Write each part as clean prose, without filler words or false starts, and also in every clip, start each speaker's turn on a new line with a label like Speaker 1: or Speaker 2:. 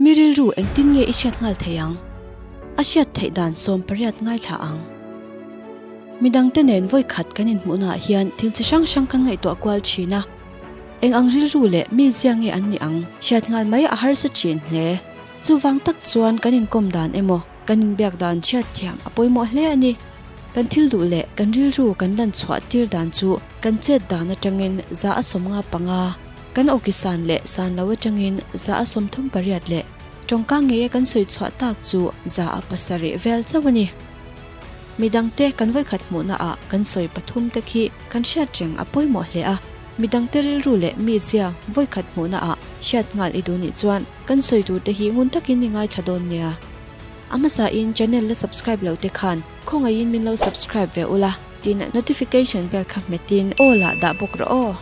Speaker 1: Mi rilru engtin nge i hriat nghal thei ang? A hriat theih dan 18 ngaithla ang. Midangte nen vawi khat kan inhmuhnaah hian thil chi hrang hrang kan ngaihtuah kual thin a. Eng ang rilru leh mi zia nge an nih ang hriat nghal mai a harsa thin hle. Chuvang tak chuan kan inkawm dan emaw, kan inbiak dan hriat thiam a pawimawh hle a ni. Kan thil duh leh kan rilru kan lan chhuah tir dan chu kan chet dan atangin 155, kan awki san leh san lo atangin 38 leh tawngka ngeia kan sawi chhuah tak chu 7% vel chauh a ni. Midangte kan vawikhat hmuhnaah kan sawi pathum te khi kan hriat reng a pawimawh hle a. Midangte rilru leh mizia vawikhat hmuhnaah hriat nghal i duh nih chuan kan sawi tur te hi ngun takin i ngaithla dawn nia. A hmasain channel la subscribe lo te khan khawngaihin min lo subscribe ve ula tin notification bell kha hmetin all ah dah bawk rawh aw.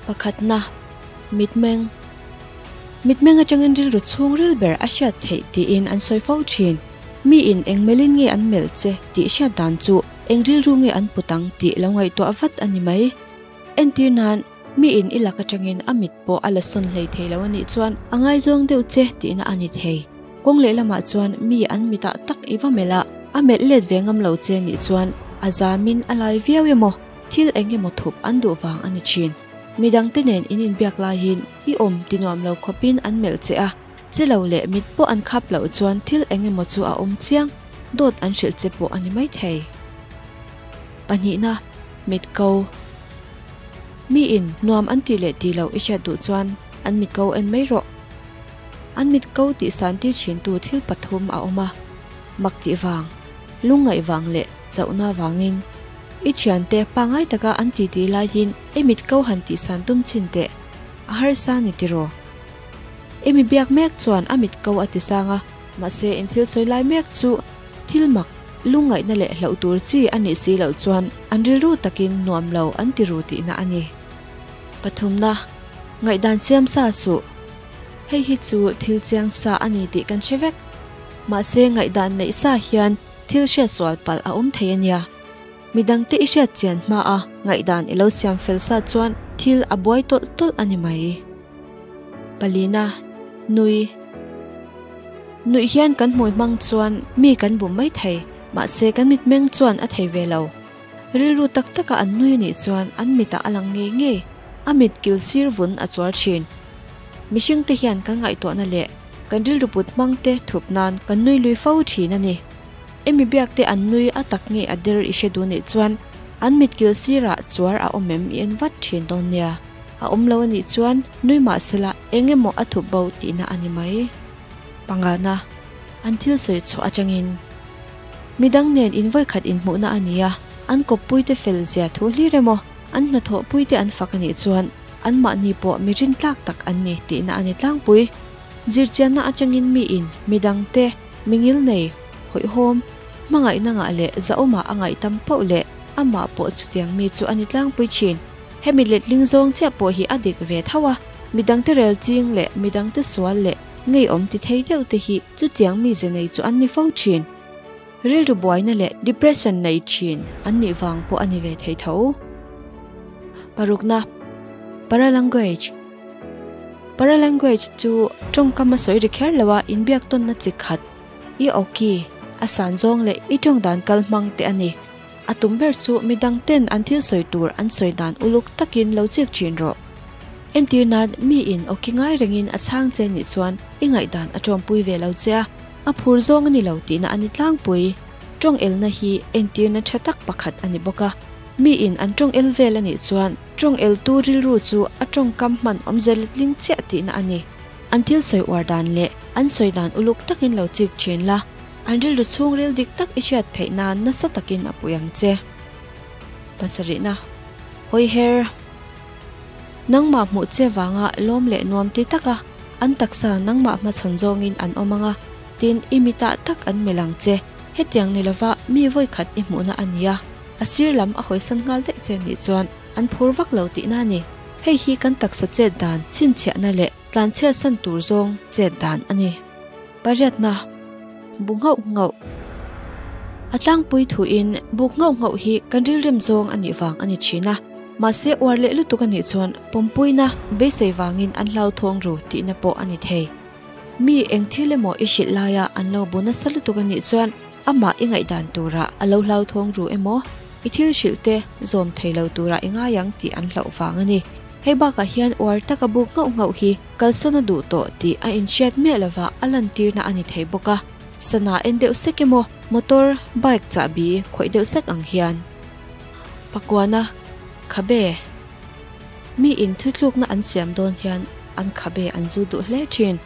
Speaker 1: Pakhatna, Mitmeng Mitmeng atangin rilru chhungril ber a hriat theih tiin an sawi fo thin. Miin eng melhin nge an melh che tih hriat dan chu eng rilru nge an put ang tih lo ngaihtuah vat a ni mai. Entir nan, miin i lak atangin a mit pawh a la sawn hlei thei lo a nih chuan a ngaizawng deuh che tihna a ni thei. Kawng lehlamah chuan mi an mitah tak i va melh a, a melh let ve ngam lo che nih chuan a zamin a lai viau emaw thil eng emaw thup an duh vang a ni thin. Midangte nen in inbiak laiin i awm ti nuam lo khawpin an melh che a. Che lo leh mit pawh an khap loh chuan thil eng emaw chu a awm chiang, dawt an hrilh che pawh a ni maithei. Pahnihna, mit ko. Miin nuam an tih leh tih loh i hriat duh chuan an mit ko en mai rawh. An mit ko tih san ti thintu thil pathum a awm a, mak tih vang, lungngaih vang leh chauhna vangin. I thiante pangngai taka an titi laiin i mit ko han tih san tum chin teh, a harsa ni tiraw? Emi biak mek chuan a mit ko a ti sang a, mahse in thil sawi lai mek chu thil mak, lungngaihna leh hlauh tur chi a nih si loh chuan an rilru takin nuam lo an ti ru tihna a ni. Pathumna, Ngaihdan siam sa suh. Hei hi chu thil chiang sa a ni tih kan hre vek. Mahse ngaihdan neih sa hian thil hriatsual palh a awm thei a nia. Midangte i hriat chian hmaa ngaihdan i lo siam fel sa chuan thil a buai tawlh tawlh a ni mai. Palina, Nui. Nuih hian kan hmui hmang chuan mi kan bum mai thei, mahse kan mitmeng chuan a thei ve lo. Rilru tak taka an nui anih chuan an mitah a lang ngei ngei, a mit kil sir vun a chuar thin. Mihring te hian kan ngaihtuahna leh kan rilru put hmang te thup nan kan nui lui fo thin a ni. Emi biak te an nui a tak nge a der i hre duh nih chuan an mit kil sirah chuar a awm em i en vat thin dawn nia. A awm lo a nih chuan nui mah sela eng emaw a thup bo tihna a ni mai. Pangana, an thil sawi chhuah atangin midang nen in vawikhat inhmuhna a ni a, an kawppuite fel zia thu hlir emaw an hnathawhpuite an fak a nih chuan anmahni pawh mi rintlak tak an ni tihna a ni tlangpui. Zirchianna atangin miin midangte mingil nei, hawihhawm, hmangaihna ngah leh zahawmah a ngaihtam poh leh amah pawh chutiang mi chu a ni tlangpui thin. Hemi letling zawng chiah pawh hi a dik ve tho a, midangte rel ching leh midangte sual leh ngeiawm ti thei deuh te hi chutiang mize nei chu an ni fo thin. Rilru buaina leh depression nei thin an nih vang pawh a ni ve thei tho. Parukna, Paralanguage Paralanguage chu tawngkam a sawi ri kher lo a, inbiak tawnna chi khat, i awki, a san zawng leh i tawng dan kal hmang te a ni. A tum ber chu midang ten an thil sawi tur an sawi dan uluk takin lo chik thin rawh. Entir nan miin awki ngai rengin a chhang che nih chuan i ngaihdan a tawmpui ve lo che a, a phur zawng a ni lo tihna a ni tlangpui. Tawng elna hi entirna tha tak pakhat a ni bawk a. Miin an tawng el vel a nih chuan tawng eltu rilru chu a tawngkam hman awmze letling chiah tihna a ni. An thil sawi uar dan leh an sawi dan uluk takin lo chik thin la. An rilru chhungril dik tak i hriat theih nan nasa takin a pui ang che. Pasarihna, Hawi her, Nangmah hmuh che vanga lawm leh nuam ti taka an taksa nangmah hmachhawn zawngin an awm ang a, tin i mitah tak an melh ang che. Hetiang ni lova mi vawikhat i hmuhna a nia, a sir lam a hawisan nghal daih che nih chuan an phur vak lo tihna a ni. Hei hi kan taksa chet dan chhinchhiahna leh tlanchhiatsan tur zawng chet dan a ni. Pariatna, Bu nghauh nghauh. A tlangpui thuin buk nghauh nghauh hi kan rilrem zawng a nih vang a ni thin a, mahse uar leh lutuk a nih chuan pawmpuina beisei vangin an hlauthawng ru tihna pawh a ni thei. Mi eng thil emaw i hrilh laia an lo bu nasa lutuk a nih chuan amah i ngaihdan turah a lo hlauthawng ru emaw, i thil hrilh te zawm thei lo turah i ngai ang tih an hlauh vang a ni. Hei bakah hian uar taka buk nghauh nghauh hi kalsawn a duh tawh tih a inhriat miah lova a lantirna a ni thei bawk a. Sana en deuh sek emaw, motor, bike chahbi khawih deuh sek ang hian. Pakuana, Khabe. Mi in thutlukna an siam dawn hian an khabe an zu duh hle thin.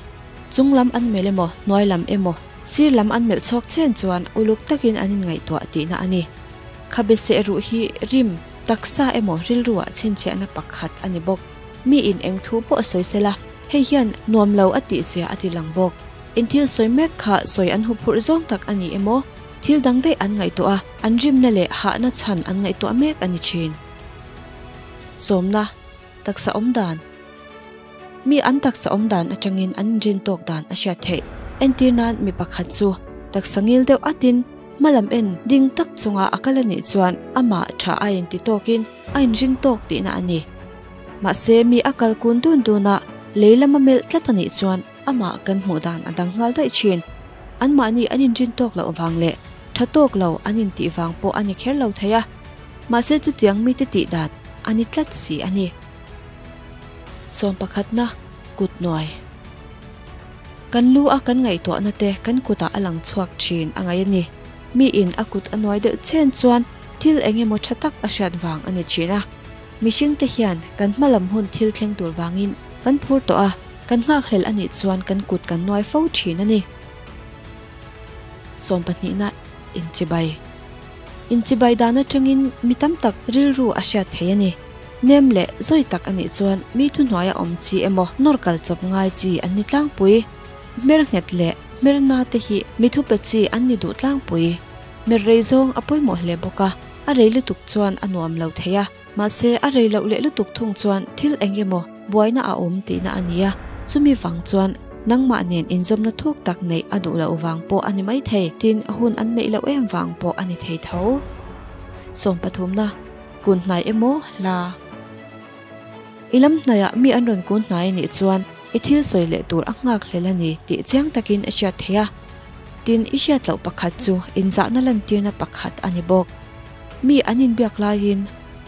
Speaker 1: Chung lam an melh emaw, hnuai lam emaw, sir lam an melh chhawk chen chuan uluk takin an inngaihtuah tihna a ni. Khabe seh ruh hi rim, taksa emaw rilruah chhinchhiahna pakhat a ni bawk. Mi in eng thu pawh sawi sela, hei hian nuam lo a tih zia a ti lang bawk. In thil sawi mek kha sawi an huphurh zawng tak a ni emaw, thil dang daih an ngaihtuah a, an rimna leh hahna chhan an ngaihtuah mek a ni thin. Sawmna, Taksa awm dan. Mi an taksa awm dan atangin an inrin tawk dan a hriat theih. Entir nan mi pakhat chu taksa ngil deuh atin hmalam en ding tak chunga a kal a nih chuan amah tha a inti tawkin a inring tawk tihna a ni. Mahse mi a kal kun dun duna lei lama melh tlat a nih chuan amah kan hmuh dan a dang nghal daih thin. Anmahni an inrin tawk loh vang leh tha tawk lo an intih vang pawh a ni kher lo thei a. Mahse chutiang mite tih dan a ni tlat si a ni. Sawm pakhatna, Kut nuai. Kan lu a kan ngaihtuahna te kan kutah a lang chhuak thin a ngaih a ni. Mi in a kut a nuai deuh chen chuan thil eng emaw tha tak a hriat vang a ni thin a. Mihring te hian kan hma lam hun thil thleng tur vangin kan phur tawh a, kan nghakhlel a nih chuan kan kut kan nuai fo thin a ni. Sawm pahnihna, Inchibai. Inchibai dan atangin mi tam tak rilru a hriat thei a ni. Nem leh zawi tak a nih chuan mi thuhnuaia awm chi emaw nawr kal chawp ngai chi an ni tlangpui. Hmer nghet leh hmer na te hi mi thupe chi an ni duh tlangpui. Hmer rei zawng a pawimawh hle bawk a, a rei lutuk chuan a nuam lo thei a. Mahse a rei loh leh lutuk thung chuan thil eng emaw buaina a awm tihna a ni a, chumi vang chuan nangmah nen inzawmna thuk tak neih a duh loh vang pawh a ni maithei, tin hun an neih loh em vang pawh a ni thei tho. Sawm pathumna, Kun hnai emaw hla. I lam hnaiah mi an rawn kun hnai anih chuan i thil sawi leh tur a nghak hlel a ni tih chiang takin a hriat theih a, tin i hriat loh pakhat chu inzahna lantirna pakhat a ni bawk. Mi an inbiak laiin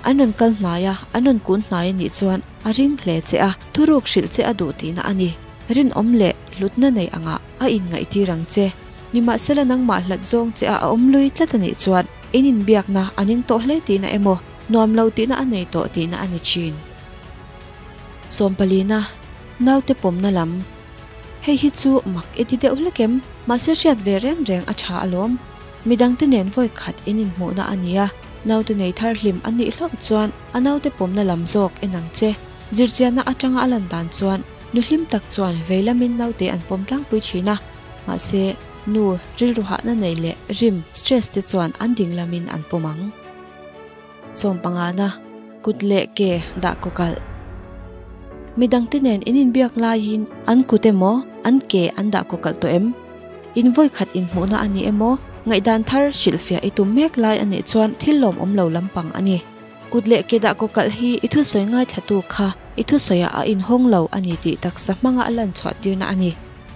Speaker 1: an rawn kal hnai a, an rawn kun hnai a nih chuan a ring hle che a, thuruk hrilh che a duh tihna a ni. Rinawm leh hlutna nei angah a inngaihtir ang che. Nimahsela nangmah hlat zawng che a a awm lui tlat a nih chuan in inbiakna a ning tawh hle tihna emaw, nuam lo tihna a nei tawh tihna a ni thin. Sawmpalina, Naute pawmna lam. Hei hi chu mak i ti deuh hlek em? Mahse hriat ve reng reng a tha alawm. Midangte nen vawi khat in inhmuhna a ni a, naute nei thar hlim a nih hlauh chuan a naute pawmna lam zawk en ang che. Zirchianna atanga a lan dan chuan nu hlim tak chuan vei lamin naute an pawm tlangpui thin a, mahse nu rilru hahna nei leh rim, stress, te chuan an ding lamin an pawm ang. Sawm pangana, kut leh ke dah kaw kalh. Midangte nen in inbiak laiin an kut emaw an ke an dah kaw kalh tawh em? In vawikhat inhmuhna a ni emaw, ngaihdan thar hrilhfiah i tum mek lai a nih chuan thil lawmawm lo lampang a ni. Kut leh ke dah kaw kalh hi i thusawi ngaithlatu kha i thusawiah a inhawng lo a ni tih taksa hmanga a lan chhuah tirna a ni.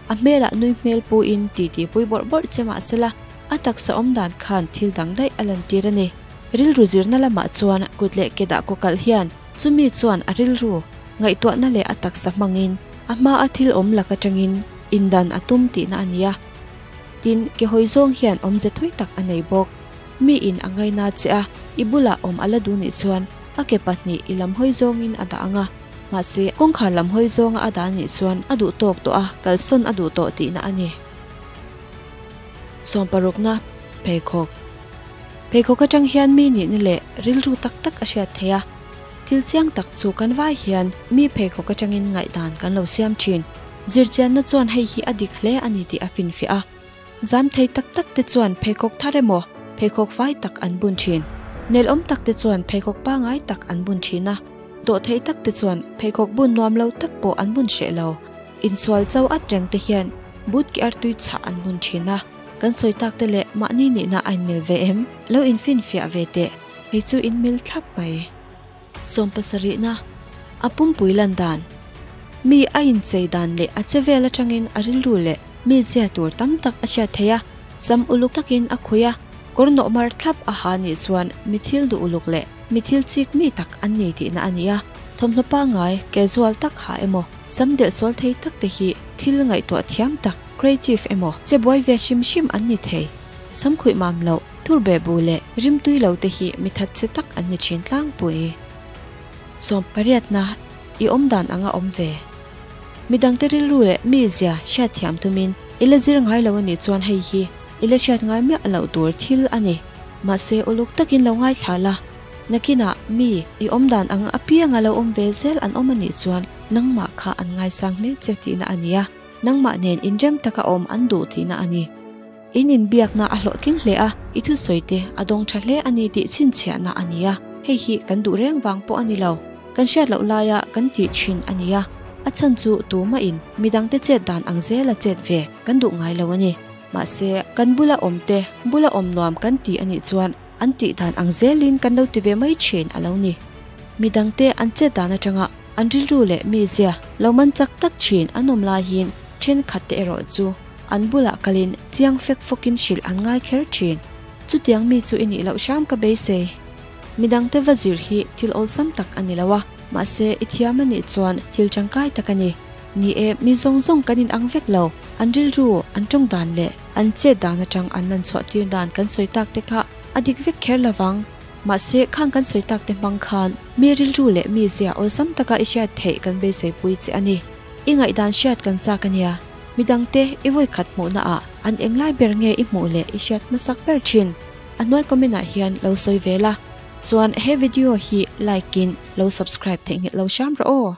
Speaker 1: A hmelah nui hmel puin titi pui bawrh bawrh che mah sela, a taksa awm dan khan thil dang daih a lantir a ni. Rilru zirna lamah chuan kut leh ke dah kaw kalh hian chumi chuan a rilru ngaihtuahna leh a taksa hmangin a hma a thil awm lak atangin indan a tum tihna a ni a. Tin, ke hawi zawng hian awmze thui tak a nei bawk. Mi in a ngaina che a, i bulah awm a la duh nih chuan a ke pahnih i lam hawi zawngin a dah ang a. Mahse, kawngkhar lam hawi zawnga a dah nih chuan a duh tawk tawh a, kalsawn a duh tawh tihna a ni. Sawmparukna, Pheikhawk. Pheikhawk atang hian mi nihna leh rilru tak tak a hriat theih a. Thil chiang tak chu kan vai hian mi pheikhawk atangin ngaihdan kan lo siam thin. Zirchianna chuan hei hi a dik hle a ni tih a finfiah a. Zam thei tak tak te chuan pheikhawk thar emaw pheikhawk fai tak an bun thin. Nelawm tak te chuan pheikhawk pangai tak an bun thin a. Dawhthei tak te chuan pheikhawk bun nuam lo tak pawh an bun hreh lo. Insual cho at reng te hian boot ki artui chhah an bun thin a. Kan sawi tak te leh mahni nihna a inmil ve em? Lo infinfiah ve teh, hei chu inmil thlap mai. Sawm pasarihna, A pumpui lan dan. Mi a inchei dan leh a chevel atangin a rilru leh mi zia tur tam tak a hriat theih a, sam uluk takin a khuih a, kawr nawh mar thlap a ha nih chuan mi thil duh uluk leh mi thil chik mi tak an ni tihna a ni a. Thawmhnaw pangngai, casual tak ha emaw, sam delh sual thei tak te hi thil ngaihtuah thiam tak, creative emaw, che buai ve hrim hrim an ni thei. Sam khuih mam loh, tur beh bu leh rimtui lo te hi mi that che tak an ni thin tlangpui. Sawmpariatna i awm dan anga awm ve. Midangte rilru leh mizia hriatthiam tumin i la zir ngai lo a nih chuan hei hi i la hriat ngai miah loh tur thil a ni. Mahse uluk takin lo ngaithla la, nakinah mi i awm dan ang apianga lo awm ve zel an awm a nih chuan nangmah kha an ngaisang hle che tihna a ni a, nangmah nen inrem taka awm an duh tihna a ni. In inbiakna a hlawhtling hle a, i thusawite a dawng tha hle a ni tih chhinchhiahna a ni a, hei hi kan duh reng vang pawh a ni lo. Kan hriat loh laia kan tih thin a ni a, a chhan chu tumahin midangte chet dan ang zela chet ve kan duh ngai lo a ni. Mahse, kan bula awmte bula awm nuam kan ti a nih chuan an tih dan ang zelin kan lo ti ve mai thin a lo ni. Midangte an chet dan atanga an rilru leh mizia lo man chak tak thin an awm laiin thenkhatte erawh chu An bulah kalin chiang fek fawkin hrilh an ngai kher thin. Chutiang mi chu i nih loh hram ka beisei. Midangte va zir hi thil awlsam tak a ni lo a, mahse i thiam a nih chuan thil tangkai tak a ni. Ni e, mi zawng zawng kan inang vek lo. An rilru, an tawng dan leh an chet dan atang an lan chhuah tir dan kan sawi tak te kha a dik vek kher lo vang. Mahse khang kan sawi tak te hmang khan mi rilru leh mizia awlsam taka i hriat theih kan beisei pui che a ni. I ngaihdan hriat kan chak a nia. Midangte i vawi khat hmuhna ah an englai ber nge i hmuh leh i hriat hmasak ber thin? A hnuai comment ah hian lo sawi ve la. Chuan he video hi like in lo subscribe theihnghilh lo hram rawh aw.